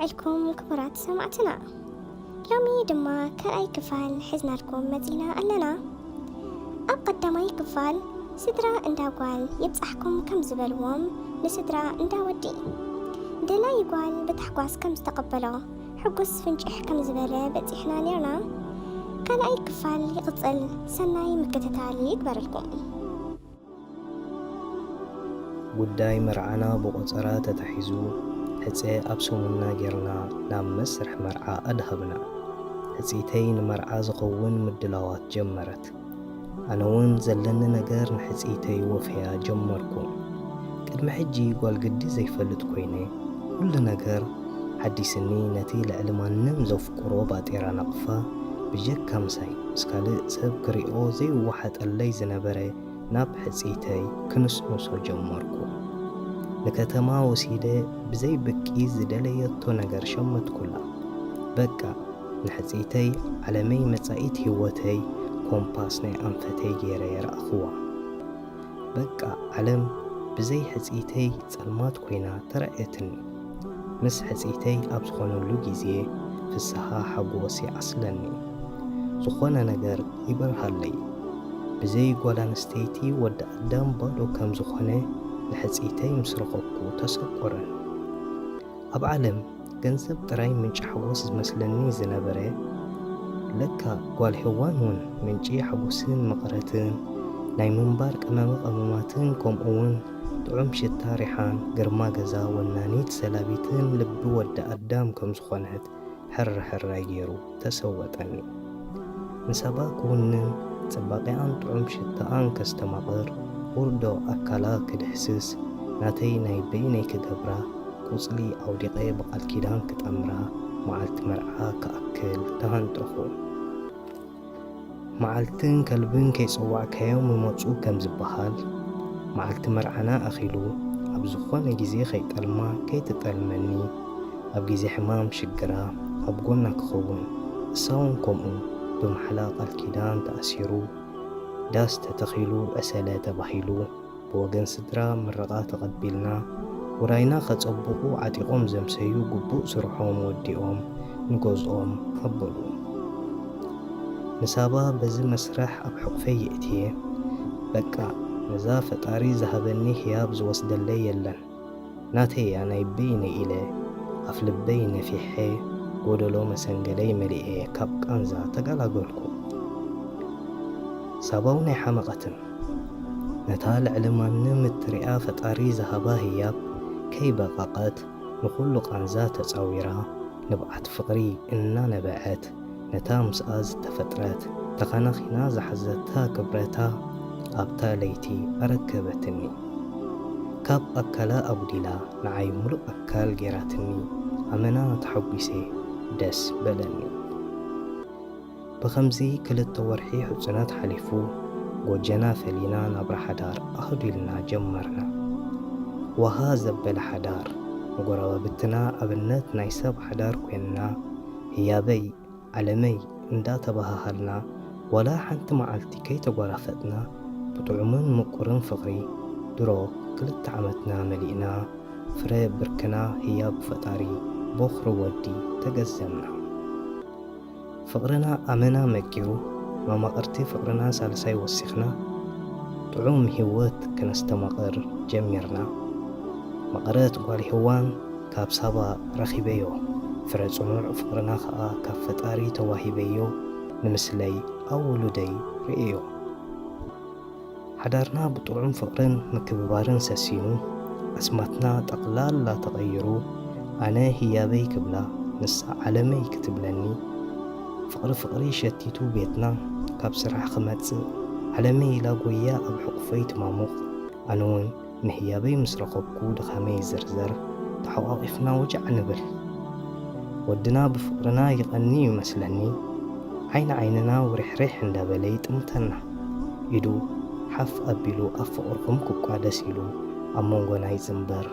ዕልኩም ክቡራት ሰማዕትና፣ ሎሚ ድማ ካልኣይ ክፋል ሒዝናልኩም መጺና ኣለና። ኣብ ቀዳማይ ክፋል ስድራ እንዳ ጓል ይብጻሕኩም ከም ዝበልዎም ንስድራ እንዳ ወዲ ደላይ ጓል ብታሕጓስ ከም ዝተቐበሎ ሕጉስ ፍንጭሕ ከም ዝበለ በጺሕና ኔርና። ካልኣይ ክፋል ይቕጽል። ሰናይ ምክትታል ይግበረልኩም። ጉዳይ መርዓና ብቆጸራ ተታሒዙ ሕጸ ኣብ ሰሙንና ጌርና ናብ መስርሕ መርዓ ኣድሃብና። ሕጽይተይ ንመርዓ ዝኸውን ምድላዋት ጀመረት። ኣነ እውን ዘለኒ ነገር ንሕጽይተይ ወፈያ ጀመርኩ። ቅድሚ ሕጂ ጓል ግዲ ዘይፈልጥ ኮይነ ኩሉ ነገር ሓዲስኒ። ነቲ ልዕሊ ማንም ዘፍቅሮ ባጤራ ናቕፋ ብጀካ ምሳይ ምስ ካልእ ሰብ ክሪኦ ዘይወሓጠለይ ዝነበረ ናብ ሕጽይተይ ክንስንሶ ጀመርኩ። ንከተማ ወሲደ ብዘይ ብቂ ዝደለየቶ ነገር ሸመትኩላ። በቃ ንሕጽይተይ ዓለመይ መጻኢት ህይወተይ ኮምፓስ ናይ ኣንፈተይ ገይረ ረኣኽዋ። በቃ ዓለም ብዘይ ሕጽይተይ ጸልማት ኮይና ተራእየትኒ። ምስ ሕጽይተይ ኣብ ዝኾነሉ ግዜ ፍስሃ ሓጎስ ይዓስለኒ። ዝኾነ ነገር ይበርሃለይ። ብዘይ ጓል ኣንስተይቲ ወዲ ኣዳም ባዶ ከም ዝኾነ ንሕጽይተይ ምስ ረኸብኩ ተሰቆረኒ። ኣብ ዓለም ገንዘብ ጥራይ ምንጪ ሓጎስ ዝመስለኒ ዝነበረ፣ ለካ ጓል ሄዋን እውን ምንጪ ሓጎስን መቐረትን ናይ ምንባር ቀመመ ቀመማትን ከምኡ እውን ጥዑም ሽታ ሪሓን ግርማ ገዛ ወናኒት ሰላቢትን ልቢ ወዲ ኣዳም ከም ዝኾነት ሕርሕራይ ገይሩ ተሰወጠኒ። ንሳባ ክውንን፣ ጽባቄኣን ጥዑም ሽታኣን ከስተማቕር፣ ውርዶ ኣካላ ክድህስስ፣ ናተይ ናይ በይነይ ክገብራ፣ ቁጽሊ ኣውዲቐ ብቓል ኪዳን ክጠምራ፣ መዓልቲ መርዓ ክኣክል ተሃንጠኹ። መዓልትን ከልብን ከይጸዋዕካዮም ይመጹ ከም ዝበሃል፣ መዓልቲ መርዓና ኣኺሉ ኣብ ዝኾነ ግዜ ከይጠልማ ከይትጠልመኒ፣ ኣብ ግዜ ሕማም ሽግራ ኣብ ጎና ክኸውን፣ እሳ እውን ከምኡ ብማሕላ ቃል ኪዳን ተኣሲሩ፣ ዳስ ተተኺሉ ዕሰለ ተባሂሉ፣ ብወገን ስድራ ምርቓ ተቐቢልና፣ ውራይና ከጸብቑ ዓጢቖም ዘምሰዩ ግቡእ ስርሖም ወዲኦም ንገዝኦም ኣበሉ። ንሳባ በዚ መስርሕ ኣብ ሕቑፈይ የእትየ፣ በቃ ነዛ ፈጣሪ ዝሃበኒ ህያብ ዝወስደለይ የለን፣ ናተይ እያ ናይ በይነይ ኢለ ኣፍ ልበይ ነፊሐ፣ ጎደሎ መሰንገለይ መሊኤ ካብ ቃንዛ ተገላገልኩ። ሳባ እውን ኣይሓመቐትን። ነታ ልዕሊ ማንም እትሪኣ ፈጣሪ ዝሃባ ህያብ ከይበቐቐት ንኹሉ ቃንዛ ተጻዊራ ንብዓት ፍቕሪ እናነበዐት ነታ ምስኣ ዝተፈጥረት ተኸናኺና ዝሓዘታ ክብረታ ኣብታ ለይቲ ኣረከበትኒ። ካብ ኣካላ ኣጉዲላ ንዓይ ምሉእ ኣካል ገይራትኒ ኣመና ተሓጒሰ ደስ በለኒ። ብኸምዚ ክልተ ወርሒ ሕጹናት ሓሊፉ፣ ጎጀና ፈሊና ናብራ ሓዳር ኣኽዱልና ጀመርና። ዋሃ ዘበለ ሓዳር፣ ንጎረባብትና ኣብነት ናይ ሰብ ሓዳር ኮይንና፣ ህያበይ ዓለመይ እንዳተባሃሃልና፣ ዋላ ሓንቲ መዓልቲ ከይተጓራፈጥና፣ ብጥዑምን ምቁርን ፍቕሪ፣ ድሮ ክልተ ዓመትና መሊእና፣ ፍረ ብርክና ህያብ ፈጣሪ ቦኽሪ ወዲ ተገዘምና። ፍቕርና ኣመና መቂሩ፣ መማቕርቲ ፍቕርና ሳልሳይ ወሲኽና፣ ጥዑም ህይወት ክነስተማቕር ጀሚርና። መቐረት ጓል ሄዋን ካብ ሳባ ረኺበዮ፣ ፍረ ጽኑዕ ፍቕርና ኸኣ ካብ ፈጣሪ ተዋሂበዮ፣ ንምስለይ ኣብ ውሉደይ ርእየዮ። ሓዳርና ብጥዑም ፍቕርን ምክብባርን ሰሲኑ፣ ኣስማትና ጠቕላላ ተቐይሩ፣ ኣነ ህያበይ ክብላ፣ ንሳ ዓለመይ ክትብለኒ፣ ፍቕሪ ፍቕሪ ሸቲቱ ቤትና፣ ካብ ስራሕ ክመጽእ፣ ዓለመይ ኢላ ጎያ ኣብ ሕቑፈይ ትማሙቕ፣ ኣነ እውን ንህያበይ ምስ ረኸብኩ ድኻመይ ይዝርዘር፣ ተሓቋቒፍና ወጃዕ ንብል። ወድና ብፍቕርና ይቐኒ እዩ መስለኒ፣ ዓይኒ ዓይንና ውርሕርሕ እንዳበለ ይጥምተና። ኢዱ ሓፍ ኣቢሉ ኣብ ፍቕርኹም ክቋደስ ኢሉ ኣብ መንጎና ይጽንበር፣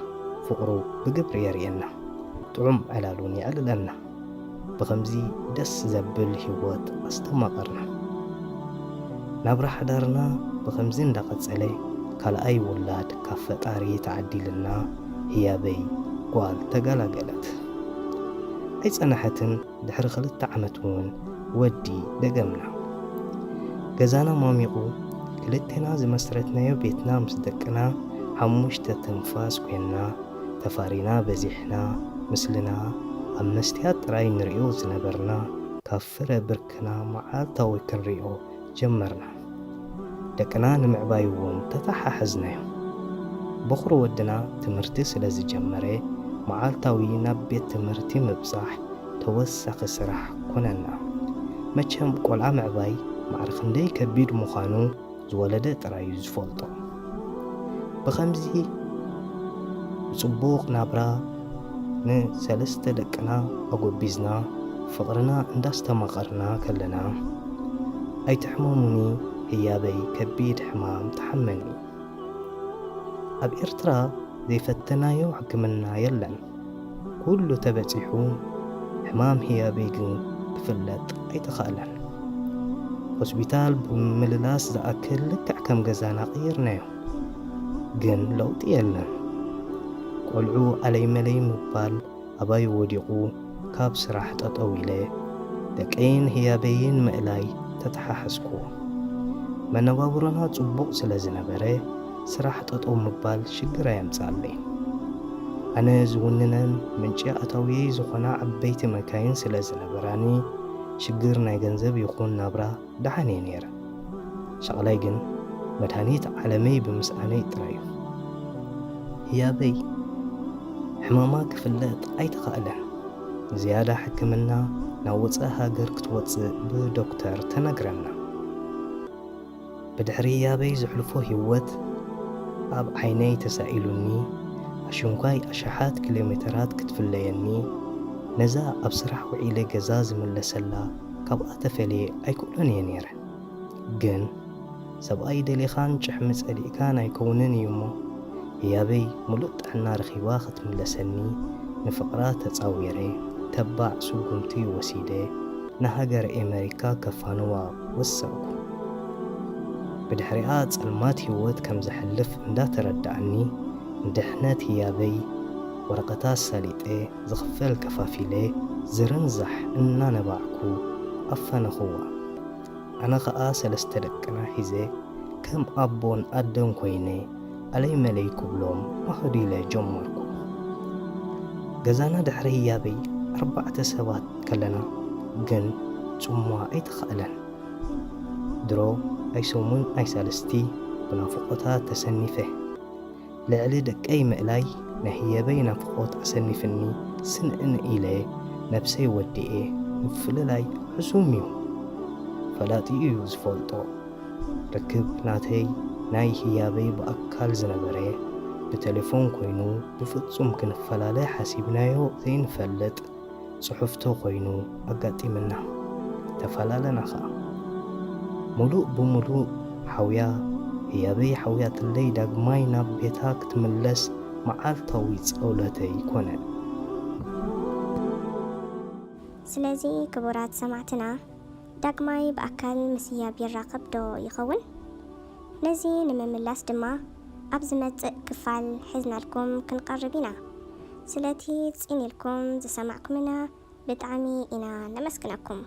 ፍቕሩ ብግብሪ የርእየና፣ ጥዑም ዕላሉን የዕልለና። ብኸምዚ ደስ ዘብል ህይወት ኣስተማቐርና። ናብራ ሓዳርና ብኸምዚ እንዳቐጸለ፣ ካልኣይ ውላድ ካብ ፈጣሪ ተዓዲልና፣ ህያበይ ጓል ተገላገለት። ኣይጸናሐትን፣ ድሕሪ ክልተ ዓመት እውን ወዲ ደገምና። ገዛና ሟሚቑ፣ ክልቴና ዝመስረትናዮ ቤትና ምስ ደቅና ሓሙሽተ ትንፋስ ኮይንና፣ ተፋሪና በዚሕና፣ ምስልና ኣብ መስትያት ጥራይ ንርእዮ ዝነበርና፣ ካብ ፍረ ብርክና መዓልታዊ ክንርእዮ ጀመርና። ደቅና ንምዕባይ እውን ተተሓሓዝናዮ። በኹሪ ወድና ትምህርቲ ስለ ዝጀመረ፣ መዓልታዊ ናብ ቤት ትምህርቲ ምብጻሕ ተወሳኺ ስራሕ ኮነና። መቸም ቆልዓ ምዕባይ ማዕረ ክንደይ ከቢድ ምዃኑ ዝወለደ ጥራይ እዩ ዝፈልጦ። ብኸምዚ ብጽቡቕ ናብራ ንሰለስተ ደቅና ኣጎቢዝና፣ ፍቕርና እንዳስተማቐርና ከለና፣ ኣይትሕመሙኒ ህያበይ ከቢድ ሕማም ተሓመኒ። ኣብ ኤርትራ ዘይፈተናዮ ሕክምና የለን። ኩሉ ተበጺሑ፣ ሕማም ህያበይ ግን ክፍለጥ ኣይተኻእለን። ሆስፒታል ብምምልላስ ዝኣክል ልክዕ ከም ገዛና ቀይርናዮ፣ ግን ለውጢ የለን። ቆልዑ ኣለይ መለይ ምባል ኣባይ ወዲቑ፣ ካብ ስራሕ ጠጠው ኢለ፣ ደቀይን ህያበይን ምእላይ ተተሓሓዝኩ። መነባብሮና ጽቡቕ ስለ ዝነበረ፣ ስራሕ ጠጠው ምባል ሽግር ኣየምጻለይ። ኣነ ዝውንነን ምንጪ ኣታውየይ ዝኾና ዓበይቲ መካይን ስለ ዝነበራኒ፣ ሽግር ናይ ገንዘብ ይኹን ናብራ ደሓን እየ ነይረ። ሻቕላይ ግን መድሃኒት ዓለመይ ብምስኣነይ ጥራይ እዩ። ህያበይ ሕማማ ክፍለጥ ኣይተኻእለን። ዝያዳ ሕክምና ናብ ወጻኢ ሃገር ክትወጽእ ብዶክተር ተነግረና። ብድሕሪ ህያበይ ዘሕልፎ ህይወት ኣብ ዓይነይ ተሳኢሉኒ፣ ኣሽንኳይ ኣሽሓት ኪሎ ሜተራት ክትፍለየኒ፣ ነዛ ኣብ ስራሕ ውዒለ ገዛ ዝምለሰላ ካብኣ ተፈልየ ኣይክእሎን እየ ነይረ። ግን ሰብኣይ ደሊኻን ጭሕሚ ጸሊእካን ኣይከውንን እዩ እሞ፣ ህያበይ ምሉእ ጥዕና ረኺባ ክትምለሰኒ ንፍቕራ ተጻዊረ፣ ተባዕ ስጉምቲ ወሲደ ንሃገረ ኤመሪካ ከፋንዋ ወሰንኩ። ብድሕሪኣ ጸልማት ህይወት ከም ዘሕልፍ እንዳተረዳኣኒ፣ ንድሕነት ህያበይ ወረቐታት ሰሊጠ፣ ዝኽፈል ከፋፊለ፣ ዝርንዛሕ እናነባዕኩ ኣፋነኽዋ። ኣነ ኸኣ ሰለስተ ደቅና ሒዘ፣ ከም ኣቦን ኣደን ኮይነ፣ ኣለይ መለይ ክብሎም ኣኽዲለ ጀመርኩ። ገዛና ድሕሪ ህያበይ ኣርባዕተ ሰባት ከለና፣ ግን ጽምዋ ኣይተኻእለን። ድሮ ኣይሰሙን ኣይሳልስቲ ብናፍቖታ ተሰኒፈ። ልዕሊ ደቀይ ምእላይ ናይ ህያበይ ናፍቖት ኣሰኒፍኒ፣ ስንእን ኢለ ነብሰይ ወዲኤ። ምፍልላይ ሕሱም እዩ፣ ፈላጢኡ እዩ ዝፈልጦ። ርክብ ናተይ ናይ ህያበይ ብኣካል ዝነበረ፣ ብቴሌፎን ኮይኑ ብፍጹም ክንፈላለ ሓሲብናዮ ዘይንፈልጥ ጽሑፍቶ ኮይኑ ኣጋጢምና። ተፈላለና ኸኣ። ሙሉእ ብሙሉእ ሓውያ፣ ህያበይ ሓውያትለይ ዳግማይ ናብ ቤታ ክትምለስ መዓልታዊ ጸውለተይ ኮነ። ስለዚ ክቡራት ሰማዕትና፣ ዳግማይ ብኣካል ምስ ህያብ ይራኸብ ዶ ይኸውን? ነዚ ንምምላስ ድማ ኣብ ዝመጽእ ክፋል ሒዝናልኩም ክንቀርብ ኢና። ስለቲ ጽን ኢልኩም ዝሰማዕኩምና ብጣዕሚ ኢና ነመስግነኩም።